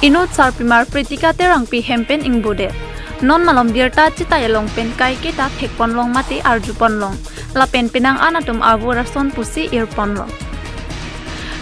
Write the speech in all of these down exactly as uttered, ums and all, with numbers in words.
Inut sarpimar Pritika Terangpi hem pen ingbodet. Non malom birta chetai along pen kaiketa thekponlong mate arjuponlong. Lapen penang an atum avur ason pusi irponlong.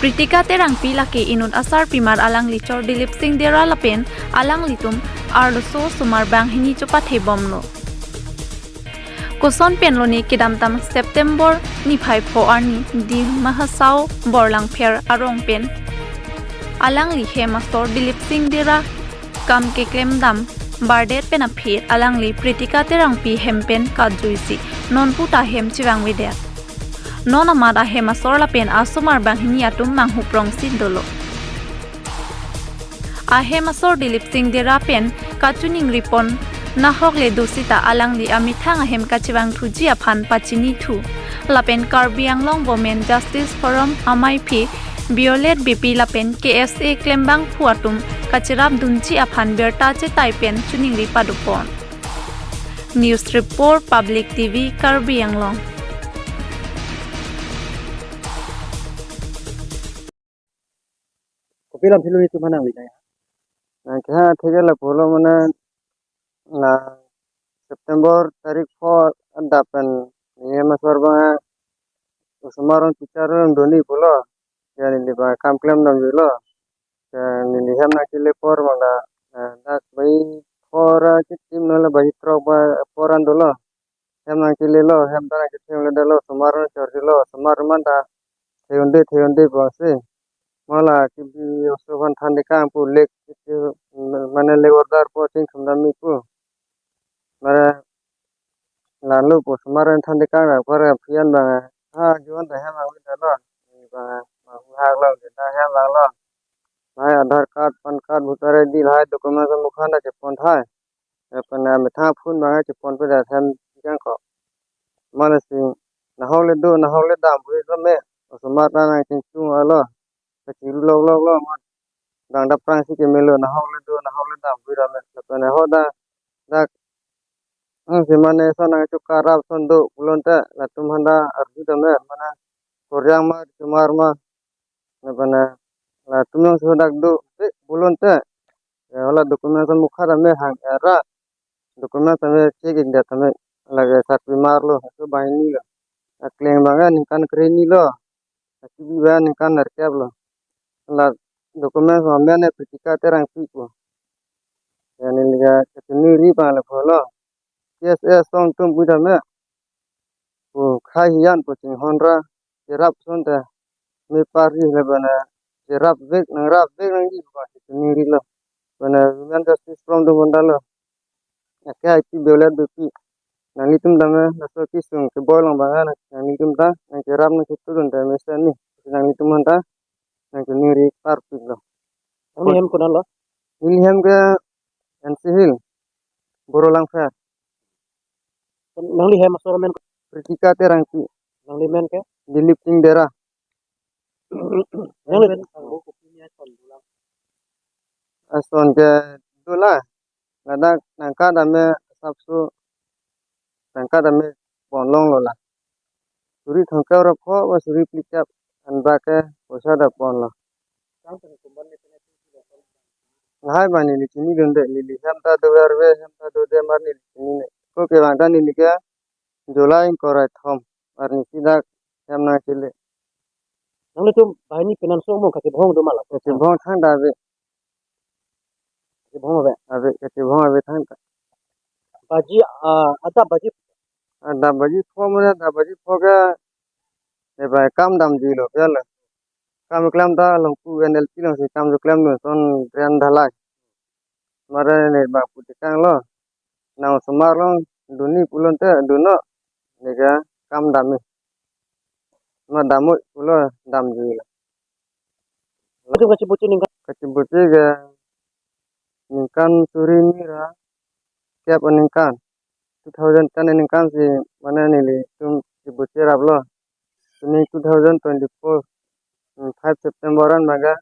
Pritika Terangpi lake inut asarpimar alangli chor Dilip Singh Dera lapen alanglitum arloso osomar banghini chopathebomlo. Koson penlone kedamtang September niphai pho arni Dima Hasao Borlangpher arong pen alangli hem asor Dilip Singh Dera kam keklem dam bardet pen aphi alangli Pritika Terangpi hem pen katjuisi non puta hem chevangvedet. Non amat ahem asor lapen asomar banghini atum manghuprongsi dolo. Ahem asor Dilip Singh Dera pen kachuningripon nahok le do seta alangli amethang ahem kachevangthuji aphan pachinithu. Lapen Karbi Anglong Women Justice Forum amaiphi Violet Beypi lapen K S A klembangphu atum kacherapdunji aphan birta chetai pen chiningri padopon. News Report, Public T V, Karbi Anglong. Kopi alam philoni atum aphan nangli nai? Nangkeha thekthelo pulo mane, la September tarik pho adap pen neli hem asor abang osomar arong teacher arong doni pulo. Ya neli abang kam klem damjuilo. Ya neli hem nangkele apor abang la, eh, dak bai pho ra kitim non la bai throk ba apor an dolo. Hem nangkelelo, hem ta nangkethengledetlo, osomar arong chorjilo, osomar manta theyonde theyonde bangsi. Mala kibi oso aphan thandekang pu lek, mane lek order po chingthum dam mi pu. Mane lalu pu osomar arong thandekang ra para phian abang, ha juan ta hem nangledetlo. Abang, abang hak lo, ta hem hak lo. Hai Aadhaar card, PAN card, voter I D, hai document mukha ta chepon thai. Lapen amethang phone abang cheponpedet hem jangko. Mane si nahok le do, nahok le dam pu rame. Osomar ta nangchingchung alo. Kachiru lokloklo, ma dang daprang si kemelo, nahok le do, nahok le dam pu rame. Lapen ho da dak, hmm, si mane ason nangchokarap ason do pulote latum aphan ta arju dam, mane koryang ma, chomar ma. Lapen latum jongsi dak do, eh, pulote, ya, hala document ason mukha tame hang era, document tame check ik det tame, lake sarpimar lo, laso banghini lo. Akleng abang ningkan kreni lo, akibi abang ningkan nerkep lo. La document amen Pritika Terangpi pu. Ya neli ke kachiningri abang le pulo. K S A asong atum pu tame, pu khei hiyan pu chinghon ra, cherap ason ta mepar ri le bana, cherapvek nangrapvek nangji pu kachiningrilo. Bana Women Justice Forum atum aphan ta lo. Ake aiki Violet Beypi. Nanglitum tame laso kesung keboi along abang nang, nanglitum ta nangcherap nangchitudun ta mesen ni. Nanglitum aphan ta nangchiningri parpiklo. Nangli hem konat lo? Neli hem ke N C Hill, Borlangpher. Nangli hem asor amen? Pritika Terangpi. Nangli amen ke? Dilip Singh Dera. Nangli ason ke dolang, ladak nangkat tame sapso nangkat tame ponlonglo la. Suri thomkep ra pho ba suri phlikep anbak ke poisa ta ponlo. Lahai abang neli chinidunde, neli hem ta do arve, hem ta dode mar neli chinine. Ko kevang ta neli ke July ingkoi ra kethom arni si dak hem nangkele. Nanglitum banghini penang so mo kachebhong do ma la? Kachebhong thangta ave. Kachebhong ave? Ave, kachebhong ave thangta. Baji, ah, adap baji? Adap baji pho mane, adap baji pho ke, eba kam damjuilo, ya lo. Kam klem ta along pu N L P alongsi kam klem dun ason drain dhalai. Mane ne ba pu tekang lo. Nang osomar along dunji pulote dunnon, neke kam dam-i. Ma dam-oi pulo damjuilo. Itum kacheboche ningkan? Kacheboche ke ningkan suri hini ra kep aningkan. Two thousand ten aningkan si mane nelitum chebocheraplo. Pini two thousand twenty-four, hmm, five September an abang ke,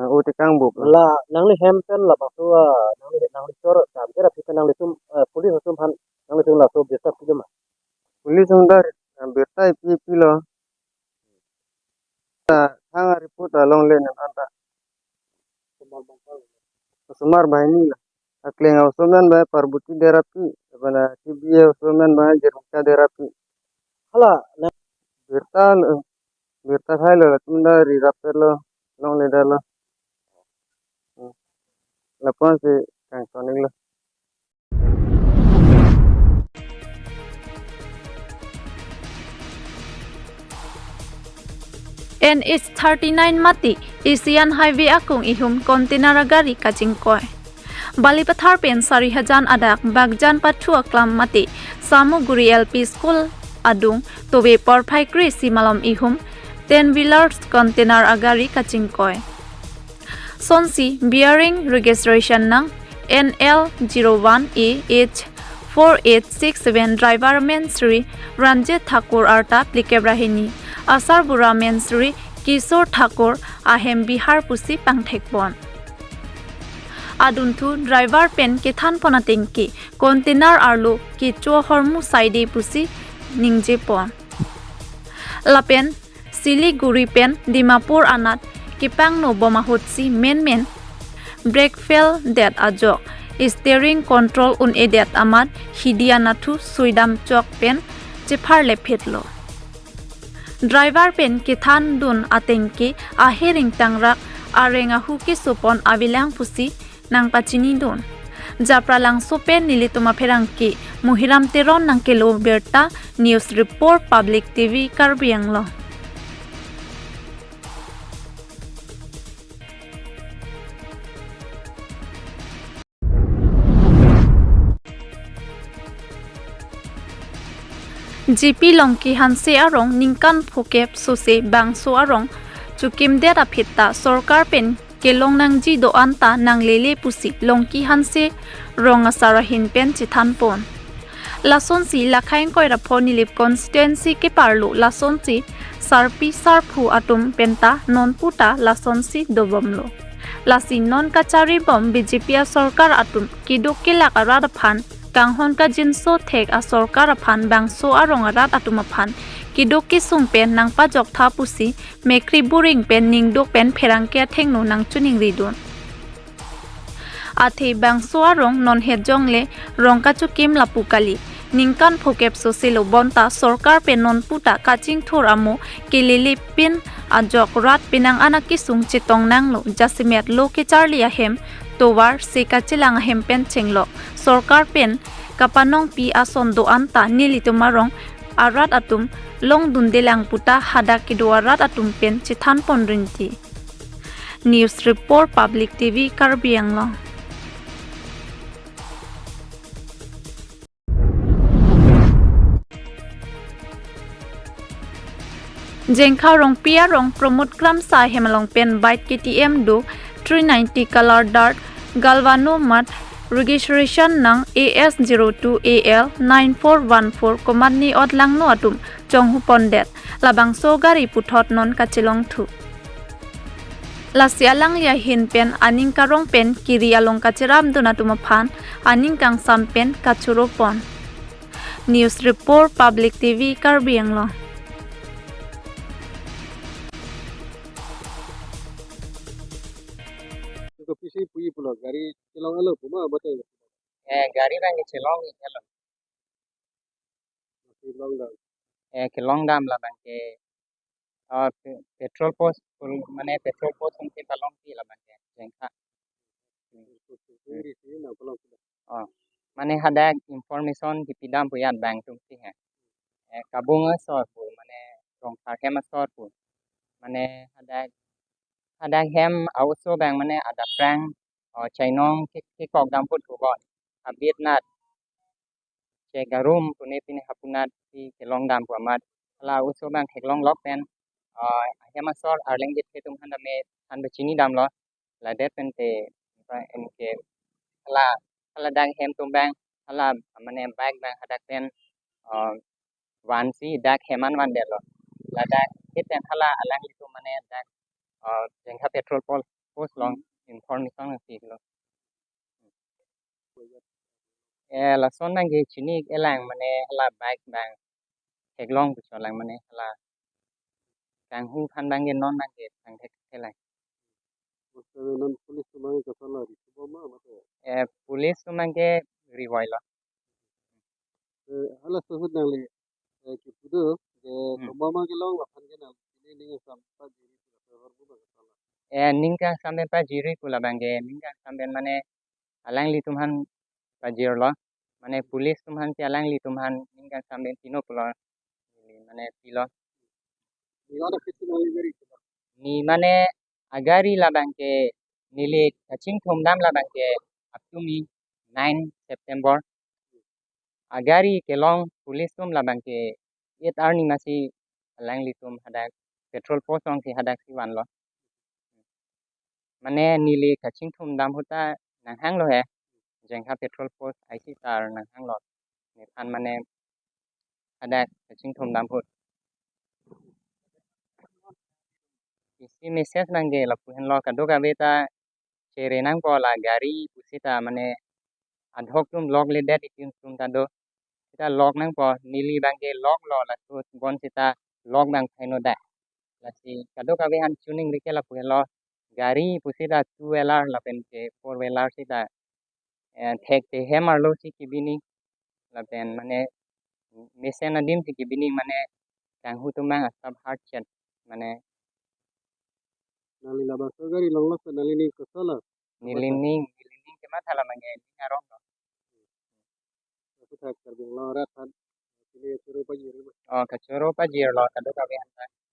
eh, o tekang bup. La nangli hem pen labangso, ah, nangli, nangli chor dam ke ra aphi pen nanglitum, eh, police atum aphan nanglitum laso birta pilo ma? Police atum ta, eh, birta pi pilo. Ta thang report ta longle nang anta. Osomar banghini lo. Akleng a-oso amen abang Parbuti Derapi, lapen a-T B A oso amen abang Jerika Derapi. Hala, na- Birta lo, birta thailo, latum ta ri rapetlo, longledetlo. Hmm. Lapuson si kangton-iklo. N H thirty-nine mate Asian Highway akung ihum container agari kachingkoi. Balipathar pen Sarihajan adak Bagjan pathu aklam mate Samuguri L P School adung tobe porphai kre-isi malom ihum ten wheelers container agari kachingkoi. Sonsi bearing registration nang N L zero one A H four eight six seven, driver amen Shri Ranjit Thakur arta phlikep ra hini, asarbura amen Shri Kishore Thakur, ahem Bihar pusi pangthekpon. Adunthu driver pen kethanpon atengke container arlo kecho ahormu saide pusi ningjepon. Lapen Siliguri pen Dimapur anat kepangno bom ahutsi menmen brake fail det ajok steering control un-edet amat hidi anatthu suidam chok pen chepharlephetlo. Driver pen kethandun atengke aher ingtangrak areng ahu kesopon avelang pusi nangpachinidun. Japralangso pen nelitum apherangke Muhiram Teron nangkelo birta. News Report, Public T V, Karbi Anglong. J P Longki Hanse arong ningkan phokep sose bangso arong chukimdet aphi ta sorkar pen kelong nangji do-an ta nanglele pusi Longki Hanse rong asar ahin pen chethanpon. Lasonsi Lakhai ingkoi ra pho Nilip constituency keparlo lasonsi sarpi sarpo atum penta nonpu ta lasonsi dobomlo. Lasi non kacharibom B J P asorkar atum keduk kelak arat aphan kanghon kajinso thek asorkar aphan bangso arong arat atum aphan keduk kesung pen nangpajoktha pusi mekri buring pen ningduk pen pherangke athengno nangchiningridun. Athe bangso arong non het jongle rong kachukim lapu kali. Ningkan phokep soselo bonta sorkar pen nonpu ta kachingthur amo kelele pin ajok rat penang anak kesung chetong nanglo, jasemet lo kecharli ahem tovar se kachelang ahem pen chenglok. Sorkar pen kapanongpi ason do-an ta nelitum arong arat atum longdundelang puta hadak kedo arat atum pen chethanpon rinti. News Report, Public T V, Karbi Anglong. Jengkha Rongpi arong Pramod Kramsa ahem along pen bike K T M do three ninety color Dart Galvano mat registration nang A S zero two A L nine four one four komatne ot langno atum chonghupondet, labangso gari puthot non kachelongthu. Lasi alangli ahin pen aning karong pen kiri along kacheramdun atum aphan aning kangsam pen kachoropon. News Report, Public T V, Karbi Anglong. Kopisi puji pulo, gari chelong-elo pu ma, bote? Eh, gari abang chelong elo. Chelong dam. Eh, chelong dam labang ke, ah, pe-, petrol post, pul-, mane petrol post un ke palongpi labang ke, Jengkha. Iri si na palongpi. Oh, mane hadak information kipidam pu ya abang atum si he. Eh, kabung asor pu, mane Rongthar hem asor pu. Mane hadak, hadak hem a-oso abang mane adap prang, oh, chainong ki, kikok dam put pu bon. Habit nat che garum pune pine hapunat si kelong dam pu amat. Hala oso abang theklong lok pen, ah, hem asor arleng jit ketum handa me han bechini damlo. Ladet pen te, ba, en ke, hala, hala dak hem atum abang, hala, mane bike abang hadak pen, ah, vansi dak hem an vandetlo. Ladak hit pen hala alanglitum mane dak, ah, Jengkha petrol pol-, post along information nangpilo. Eh, lason abang ke chini-ik-elang mane hala bike abang theklong puchot lang mane hala kanghu aphan abang ke non abang ke thang thek thelang. Lapen non police atum abang ke koson lo, ri thu bom ma mate? Eh, police atum abang ke ri voilo. Eh, hala ahut nangli, eh, kipu do, je Hmm. Koson ma kelong aphan ke nangli ning kangsam pajirji pu la ahormu abang koson lo? Eh, ning kangsam pen pajirji pu labang ke, ning kangsam pen mane alanglitum aphan pajirlo. Mane police atum aphan si alanglitum aphan ning kangsam pen pino pulo. Mane pilo. Ni lo na kitu nangli gari tu. Ni mane agari labang ke neli kachingthum dam labang ke up to me nine September. Agari kelong police atum labang ke eight arni masi alanglitum hadak patrol post along si hadak si vanlo. Mane neli kachingthum dam ahut ta nanghanglo he. Jengkha patrol post I C sir nanghanglo. Nephan mane hadak kachingthum dam ahut. Isi message abang ke lapu henlo, kadokave ta chere nangpo, la gari pusita mane adhok atum lokledet atum atum ta do. Sita lok nangpo, neli abang ke loklo, laso bon sita lok abang phaino da. Lasi kadokave aphan choningri ke lapu henlo, gari pusita two wheeler lapen ke four wheeler sita, eh, thekte hem arlo si kebi ning. Lapen mane mesen adim si kebi ning, mane kanghu atum abang asap hard chet mane. Nangli labangso gari longlok pen nangli ning koson lo? Neli ning, neli ning kematha labang ke ning arong lo. Aku tak terbang lo rat kan. Sini suruh pajir. Oh, kachoro pajirlo kadokave aphan ta.